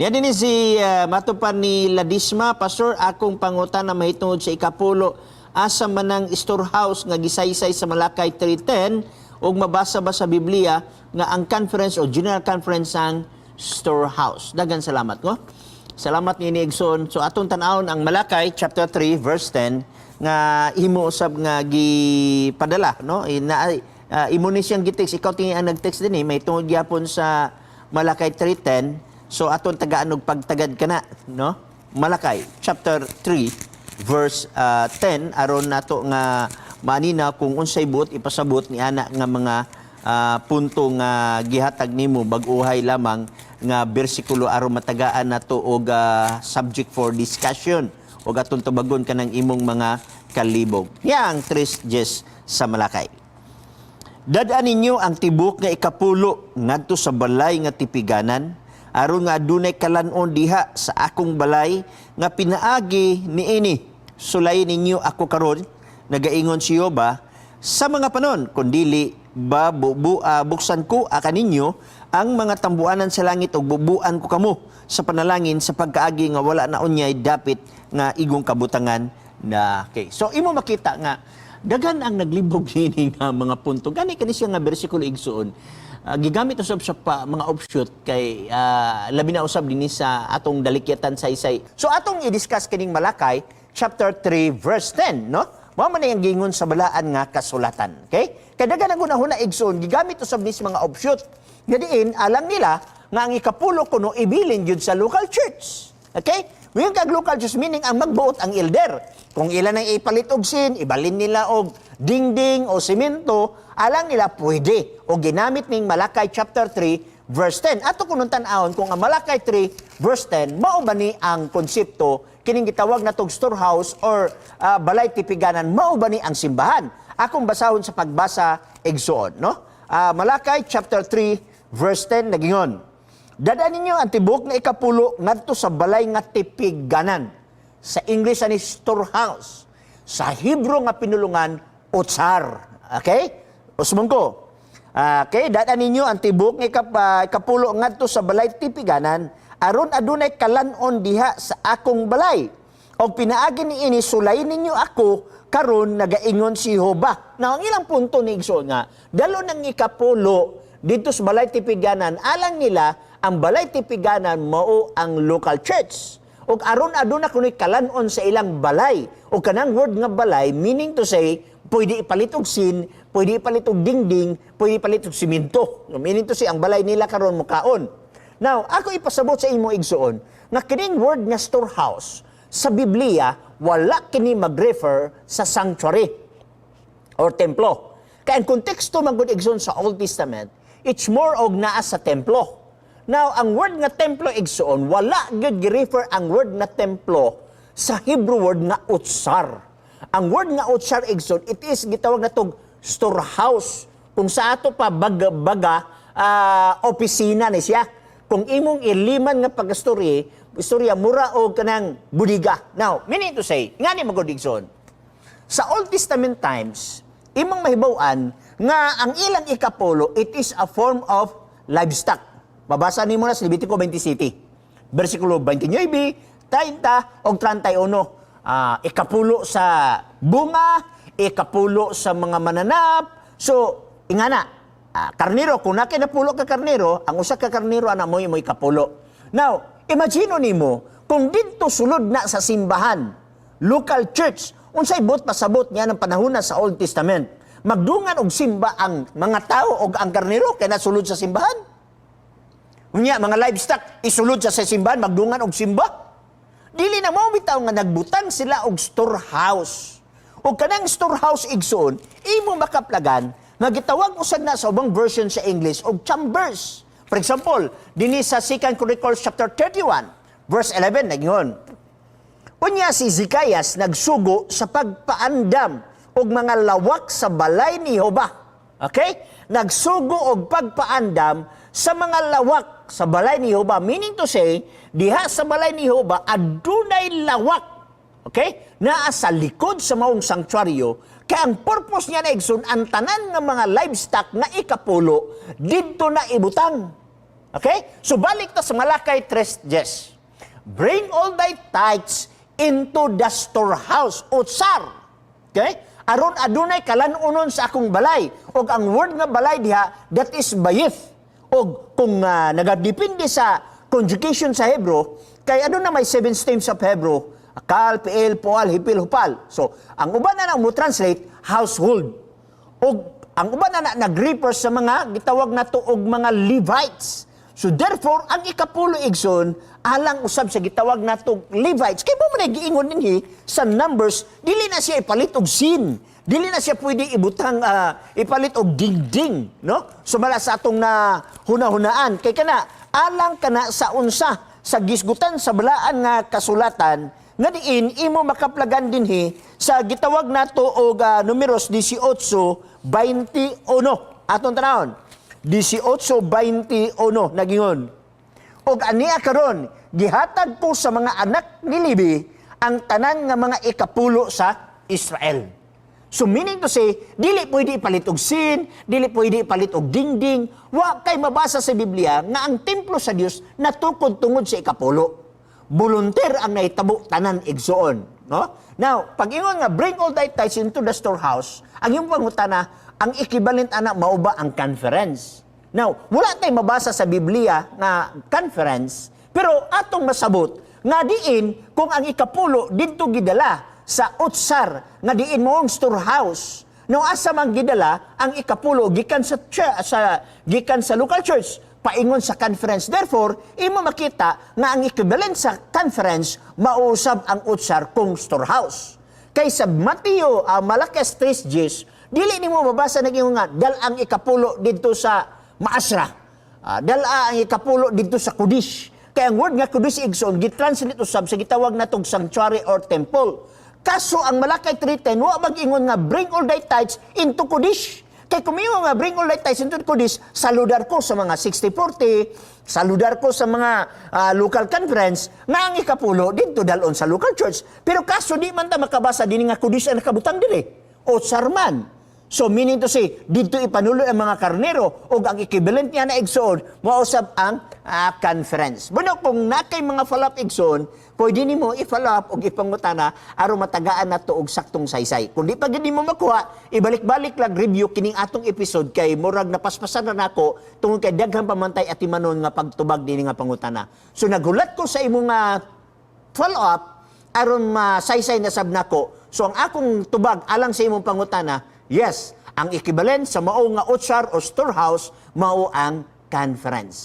Niya din ni si matupan ni Ladisma, "Pastor, akong pangutana mahitungod sa ikapulo. Asa man ang storehouse nga gisaysay sa Malakay 3:10 ug mabasa ba sa Biblia nga ang conference o general conference ang storehouse?" Dagan salamat ko. Salamat ni Igsoon. So atong tan-awon ang Malakay chapter 3 verse 10 nga imo usab nga gipadala, no? Na imo ni siyang gitext, ikaw tingi ang nag-text din eh, may tungod gyapon sa Malakay 3:10. So aton tagaan og pagtagad kana, no? Malakay chapter 3 verse 10 aron nato nga manina kung unsay buot ipasabot ni ana nga mga punto nga gihatag nimo, bag-uhay lamang nga bersikulo aron matagaan nato og subject for discussion ug atong tubagon kanang imong mga kalibog. Ya ang tres diyes sa Malakay. "Dad-a ninyo ang tibok nga ikapulo ngadto sa balay nga tipiganan aron nga adunay kalan-on diha sa akong balay nga pinaagi niini. Sulayin ninyo ako karon, nagaingon si Jehova sa mga panon, kun dili ba buksan ko kaninyo ang mga tambuanan sa langit ug bubuan ko kamo sa panalangin sa pagkaagi nga wala na unyay dapit nga igong kabutangan na." Okay. So imo makita nga daghan ang naglibog niini nga mga punto. Gani kani siya nga bersikulo, igsuon. Gigamit usab sa pa, mga offshoot kay labi na usab dinhi sa atong dalikyatan sa isay. So atong i-discuss kining Malakay chapter 3 verse 10, no? Mao man ang gingon sa balaan nga kasulatan. Okay? Kay daghan ang hunahuna, igsuon, gigamit usab ni sa mga offshoot. Nga diin alang nila nga ang ikapulo kuno ibilin gyud sa local church. Okay? Ngayon kag local church, meaning ang magbuot ang elder. Kung ilan ang ipalit og sin, ibalin nila og dingding o semento, alang nila pwede. O ginamit ning Malakay chapter 3 verse 10. Ato kunon tan-awon kung ang Malakay 3 verse 10 mao ba ni ang konsepto kining gitawag natog storehouse or balay tipiganan, mao ba ni ang simbahan? Akong basahon sa pagbasa, igsuon, no? Malakay chapter 3 verse 10 nagingon, "Dad-a ninyo ang tibok nga ikapulo ngadto sa balay nga tipiganan." Sa English ani storehouse. Sa Hebrew nga pinulungan, otsar. Okay? Usmon ko. Okay, "Dad-a ninyo ang tibok nga ikapulo ngadto sa balay tipiganan aron adunay kalan-on diha sa akong balay. Og pinaagi niini sulayin ninyo ako karon, nagaingon si Jehova." Now, ang ilang punto ni igsoon nga dalo ng ikapulo dito sa balay tipiganan, alang nila ang balay tipiganan mao ang local church. Ug aron aduna kuno'y kalan-on sa ilang balay. O kanang word nga balay, meaning to say, pwede ipalit og sin, pwede ipalit og dingding, pwede ipalit og simento. Meaning to say, ang balay nila karon mukaon. Now, ako ipasabot sa imo, igsuon, nga kining word nga storehouse sa Biblia, wala kini mag-refer sa sanctuary or templo. Kaya ang konteksto man gud, igsoon, sa Old Testament, it's more og naa sa templo. Now, ang word nga templo, igsoon, wala gyud gi-refer ang word nga templo sa Hebrew word nga utsar. Ang word nga utsar, igsoon, it is gitawag natog storehouse. Kung sa ato pa baga opisina ni siya. Kung imong iliman nga pag-istorya, istorya mura og kanang budiga. Now, meaning to say, ngani magud, igsoon, sa Old Testament times, imong mahibaw-an nga ang ilang ikapulo, it is a form of livestock. Mabasa nimo na sa Levitico 27, versikulo 29, 30 o 31. Ikapulo sa bunga, ikapulo sa mga mananap. So, ingana, karnero, kung nakinapulo ka karnero, ang usa ka karnero ana mo mo ikapulo. Now, imagine nimo kung didto sulod na sa simbahan, local church, unsay buot pasabot niya ng panahon na sa Old Testament? Magdungan og simba ang mga tao og ang karnero kay nasulod sa simbahan. Unya, mga livestock isulod sa simbahan, magdungan og simba. Dili na mo bitaw nga nagbutang sila og storehouse. Og kanang storehouse, igsoon, imo makaplagan nga gitawag usab na sa ubang version sa English og chambers. For example, dinhi sa 2 Chronicles chapter 31 verse 11 nagingon, "Unya si Ezekias nagsugo sa pagpaandam og mga lawak sa balay ni Jehova." Okay? Nagsugo og pagpaandam sa mga lawak sa balay ni Jehova. Meaning to say, diha sa balay ni Jehova, adunay lawak. Okay? Naa sa likod sa maong sanktuaryo. Kaya ang purpose niya na, igsoon, ang tanan nga mga livestock nga ikapulo, didto na ibutang. Okay? So balik ta sa Malakay 3:10. "Bring all thy tithes into the storehouse," otsar. Okay? "Aron adunay kalanunon sa akong balay." Og ang word nga balay diha, that is bayith. Og kung nagadepende sa conjugation sa Hebrew, kay aduna may seven stems of Hebrew, Akal, Piel, Poal, Hipil, Hupal. So, ang uban na nang mo translate household. Og ang uban na nag-refer sa mga gitawag nato og mga Levites. So therefore, ang ikapulo, igsoon, alang usab sa gitawag nato Levites. Kay mao man giingon dinhi sa Numbers, dili na siya ipalit og sin. Dili na siya pwede ibutang ipalit og dingding, no? Sumala sa atong na huna-hunaan kay kana alang kana sa unsa sa gisgutan sa balaan nga kasulatan nga diin imo makaplagan dinhi sa gitawag nato og Numeros 18:21. Atong tanawon. 18:21, nagingon, "Og ania karon, gihatag ko sa mga anak ni Levi ang tanan nga mga ikapulo sa Israel." So meaning to say, dili pwede ipalit og sin, dili pwede ipalit og dingding. Wa kay mabasa sa Biblia nga ang templo sa Dios natukod tungod sa ikapulo. Volunteer ang nahitabo tanan, igsoon, no? Now, pag ingon nga "Bring all thy tithes into the storehouse," ang iyong pangutana, ang equivalent ana mao ba ang conference? Now, wala tay mabasa sa Biblia nga conference, pero atong masabot nga diin kung ang ikapulo didto gidala sa otsar nga diin mao ang storehouse. No, asa man gidala ang ikapulo gikan sa church, sa gikan sa local church paingon sa conference? Therefore, imo makita nga ang equivalent sa conference mausab ang otsar kung storehouse. Kay sa Mateo, Malakias 3:10, dili nimo mabasa nag-ingon nga dal ang ikapulo didto sa Maasra. Dal ang ikapulo didto sa Kudish. Kay ang word nga Kudish, igsoon, gitranslate usab sa gitawag natong sanctuary or temple. Kaso ang Malakay 3:10 wa mag-ingon nga "Bring all thy tithes into Kudish." Kay kung mingon nga "Bring all thy tithes into Kudish," saludar ko sa mga 60-40, saludar ko sa mga local conference, nga ang ikapulo didto dalon sa local church. Pero kaso di man ta makabasa dinhi nga Kudish ang nakabutang diri. Otsar man. So meaning to say, didto ipanulo ang mga karnero ug ang equivalent niya na, igsoon, mausab ang conference. Bueno, kung nakay mga follow-up, igsoon, pwede nimo i-follow up og ipangutana aron matagaan nato og saktong saysay. Kung di pa gid nimo makuha, ibalik-balik lang review kining atong episode kay murag napaspasan na nako tungod kay daghan pa man tay atimanon nga pagtubag dinhi nga pangutana. So naghulat ko sa imong follow up aron masaysay na sab nako. So ang akong tubag alang sa imong pangutana, yes, ang equivalent sa mao nga otsar o storehouse mao ang conference.